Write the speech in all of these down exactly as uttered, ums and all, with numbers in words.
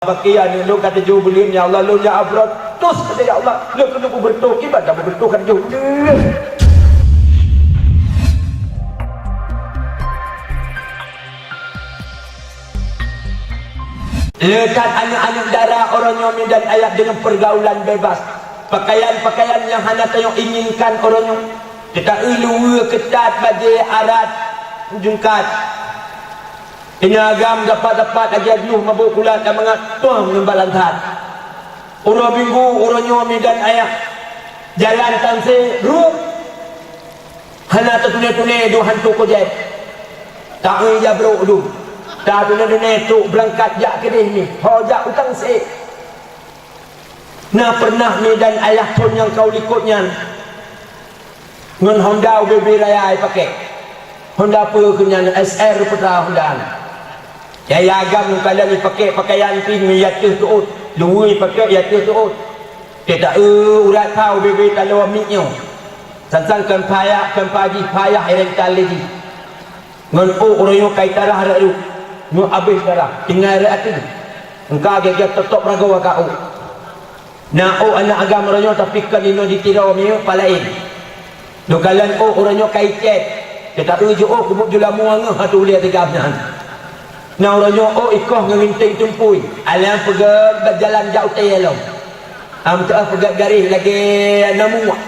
Pakaian lôn ka tujoh buleuen, ya Allah, lôn nyang abroad. Tos saja, ya Allah, lôn keuneuk beubeutôh, iban dah beubeutôh ka tujoh buleuen. Le that aneuk-aneuk dara uroe nyoe mi dan ayah deungon peurgaulan bebas. Pakaian-pakaian nyang hana tanyoe inginkan uroe nyoe. Teuka luweue keutat bajée arat jungkat. Ina agam dapat-dapat lagée glôh mabök kulat dan mangat tueng ngon balang that. Uroe Minggu, uroe nyoe mi dan ayah, jalan tanse ruek. Hana tatuné-tuné duek hantu kojét. Taeu jabrôk dum. Tatuné-tuné trok beurangkat jak keudeh mi. Ho jak utang sép. Na peureunah mi dan ayah thon nyang ka u likot nyan ngon Honda U B B raya ipakék. Honda peue keu nyan, S R putra Honda nyan. Yaya agam ngon kalon ipakék pakaian pih ngon yateuh teuôt, luweue ipakék yateuh teuôt. Teuka eu urat pha U B B taloe miet nyoe. Sang-sang kon payah, kon pajih payah irental lé jih. Ngon ôk uroe nyoe ka itarah rot ruek, nyoe abéh darah, tinggai rot ateueh. Engka gét-gét totop ragoe ka ôk. Na ôk aneuk agam uroe nyoe tapi kon inoe jitiro miyueb pat laén. Neukalon ôk uroe nyoe ka icét, teuka eu jiôh keubuet julamu angeuh ateueh ulée tigam nyan. Na uroe nyoe ôk ikoh ngon ginting tumpui, alang peugét bak jalan jak u tée lom. Am teuôh peugét garéh lagée na muak.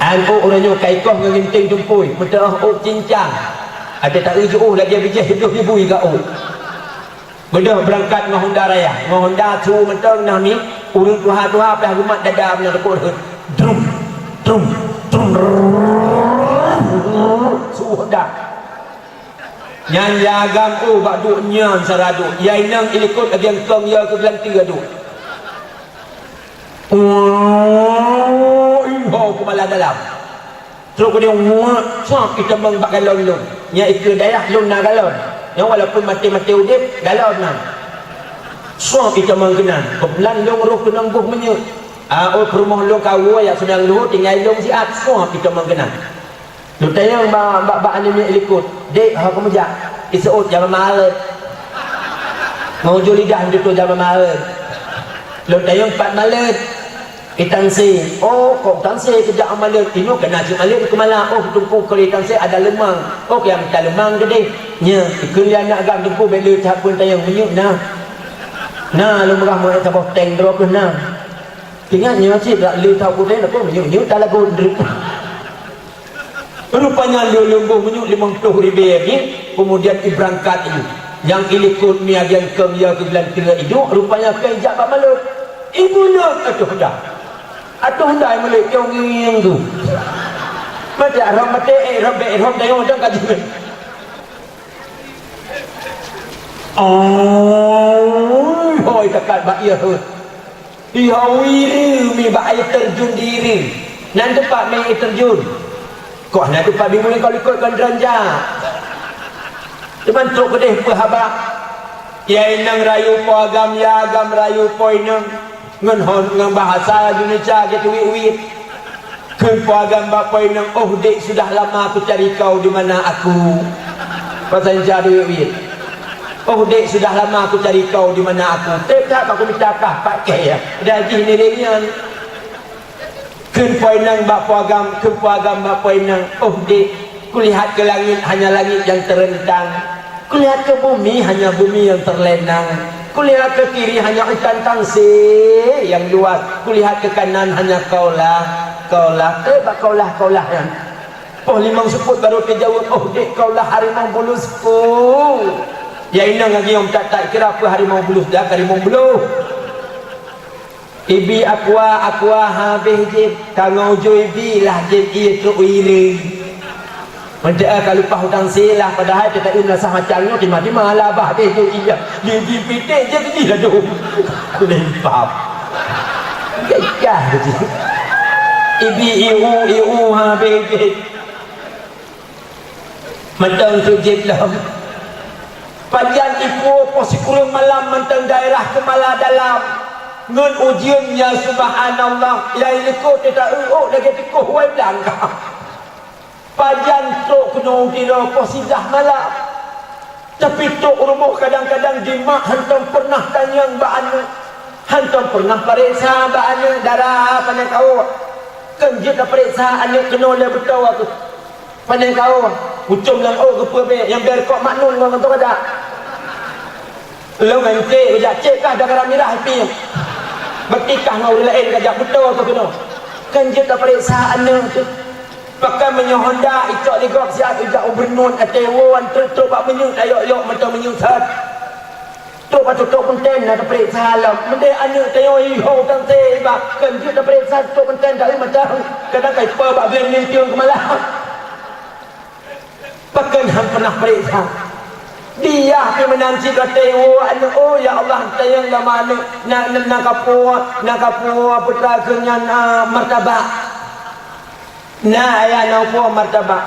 An ôk uroe nyoe ka ikoh ngon ginting tumpui, meuteuôh ôk cincang. Até taeu jiôh lagée bijéh dôh jibui ka ôk. Beudôh beurangkat ngon Honda raya, ngon Honda su mantong na mi, ureuëng tuha-tuha pih geumat dada meunan teupot rhot. Drum, drum, drum, su Honda. Nyan ya agam, oh, bak duek nyan sara duek. Ya inong ilikot lagée eungkong ya keu geulanteue duek. Oh, inho keumala dalam. Trok keudeh, suap itamong bak galon lôn. Nyan ikeue dayah lôn na galon. Nyan walaupun maté-maté udeb, galon na. Suap itamong keunan. Keubeutulan lôn roh keunong boh minyeuk. Ah, oh, peurumoh lôn ka woe, ya seunang lôn tinggai lôn siat. Suap itamong keunan. Lôn tanyong bak, bak, bak aneuk miet likot, "Dek, ho kamoe jak?" Iseuôt, "Jak bak maleuet." Ngon ujong lidah lôn tutoe jak bak maleuet. Lôn tanyong pat maleuet. Itanse, "Oh, kok tanse keujak maleuet?" Inoe kana cit maleuet keumala, "Oh, Teungku, kalau itanse ada leumang." "Oh, kaya mita leumang keudeh." Nya, ikheun lé aneuk agam Teungku, bék le that pun tanyong minyeuk na. Na, lôn meugah meuet saboh teng droe keuh na. Ingat nyoe cit bak le that pun tanyong, minyeuk-minyeuk talagot. Rupanya lôn leumbôh minyeuk limong ploh ribée nyan, keumudian ibeurangkat ié. Nyang ilikot mi agian keu ya keu geulanteue iduek, rupanya ka ijak bak maleuet. Imeuleuet ateueh dah. Ateueh dah imeuleuet, cong ngieng tu. Maté rhom maté, eh, rhom bék, rhom dayong dong ka jeuet. Oh, hôi takat bak ié rhot. Iha wireue mi bak air terjun di Ireue. Nan teumpat mé air terjun. Kok hana teumpat bimeulikot-likot kon dranjak. Teuma trok keudeh peuhaba. Ya inong rayu po agam, ya agam rayu po inong. Ngon hon, ngon bahasa Indonesia geutuwit-wit. Kheun po agam bak po inong, "Oh dek, sudah lama ku cari kau, di mana aku?" Bahasa Indonesia duek-wit. "Oh dek, sudah lama ku cari kau, di mana aku?" Teuka bak ku mita kah pakai ya. Dah jih nilai nyan. Kheun po inong bak po agam, kheun po agam bak po inong, "Oh dek, kulihat ke langit, hanya langit yang terentang. Kulihat ke bumi, hanya bumi yang terlentang. Kulihat ke kiri, hanya hutan tangse yang luas. Kulihat ke kanan, hanya kaulah, kaulah." Eh, bak kaulah, kaulah nyan. Poh limong seupôt barô teujaweueb, "Oh dek, kaulah harimau bulu seupôt." Ya inong lagée nyoe that-that, kira peue harimau bulu, dak harimau bulu. Ibi aqua, aqua habéh jieb, ka ngon ujui bi lah jieb ié trok u Ireue. Meunteuka ka leupah utang silah, padahai teuka meurasa macam nyoe, tiba-tiba lah bah deh jeuet ié. Di, di piték jeuet jih laju. Lempap. Gagah tu jih. Ibi iu, iu habéh jieb. Mantong teujép lom. Pajan ipuwoe poh sikureueng malam mantong daerah Keumala Dalam. Ngon ujeuen, ya subhanallah, ya ilikot teuta euok lagée tikoh wai blangka. Pajan trok keunoe u Tiro poh siblaih malam. Tapi trok rumoh kadang-kadang jimat hantom pernah tanyong bak aneuk, hantom pernah pareksa bak aneuk, dara panai kawok. Kan jeuet tapareksa aneuk keunoe lé beutôi aku. Panai kawok, ucom lam ôk geupeue bèk, nyang bèk kok maknun ngon kantong adak. Lôn ngon cek, ujak cek kah dara mirah ipieng. Beutikah ngon ureueng laén kajak beutôi aku keunoe. Kan jeuet tapareksa aneuk tu. Pakon meunyoe honda icok lé gob siat ujak u Beurneun até woe trok-trok bak minyeuk tayok-yok mantong minyeuk sat. Trok bak tutok peuntén na tapareksa lom. Meudeh aneuk tayok ihong tang té bak kan jeuet tapareksa tutok peuntén ka mantong. Kadang kai pe bak glen lintieng keumalam. Pakon han pernah pareksa. Dia pih meunan cit até woe aneuk, oh ya Allah, tayong lama aneuk na, na, na kapeue, na kapeue putra keu nyan, ah, martabak. Na ayah na upo martabak.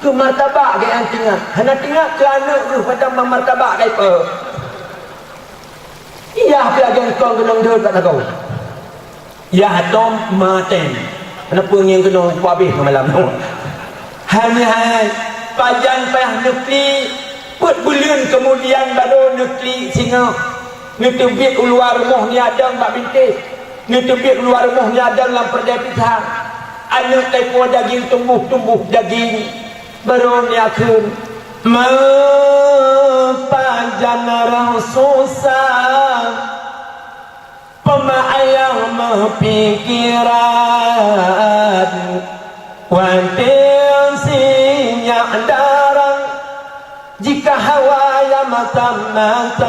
Keu martabak geuh nyang tingat. Hana tingat keu aneuk geuh padam bak martabak kai pe. Iyah pih lagèe kong keunong deuet bak lagoe. Iyah atom maten. Kenapa ngieng keunong upo abéh keu malam nyoe. Hai meuhai, pajan payah neuklik, peuet buleuen keumudian barô neuklik singoh. Neuteubiet u luwa rumoh neuadong bak bintéh. Neuteubiet u luwa rumoh neuadong lam peureudèe pisang. Aneuk teupeue daging tumboh-tumboh daging. Barô neukheun, "Meupajan roh susah, peumayang meupikeran, watèe sinyak darah." Jika hawa ya matam-matam,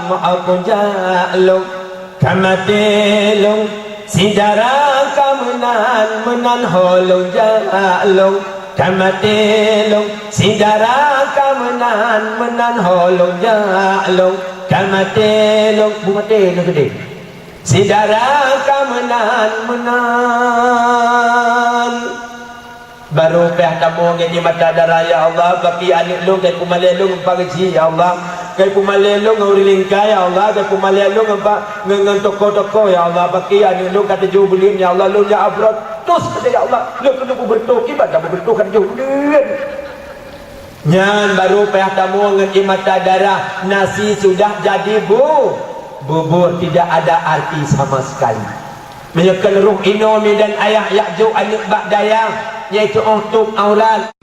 aku jak lôn, ka maté lôn, syedara ka meunan, meunan ho lôn jak lôn, ka maté lôn, syedara ka meunan, meunan ho lôn jak lôn, ka maté lôn. Bu maté lôn keudéh. Syedara ka meunan, meunan. Barô payah tamong ngon ié mata darah, ya Allah, baki aneuk lôn, kai peumalèe lôn ngon Pak Geuchik, ya Allah, kai peumalèe lôn ngon ureueng lingka, ya Allah, kai peumalèe lôn ngon Pak, ngon, ngon tokoh-tokoh, ya Allah, baki aneuk lôn ka tujoh buleuen, ya Allah, lôn jak abroad, tus saja, ya Allah, lôn keuneuk beubeureutoh, kiban dak beubeureutoh ka tujoh buleuen. Nyan barô payah tamong ngon ié mata darah, nasi sudah jadi bu-, bubur, tidak ada arti sama sekali. Meunyoe kon roh inoe mi dan ayah jak jok aneuk bak dayah, yaitu 'oh tôp aurat.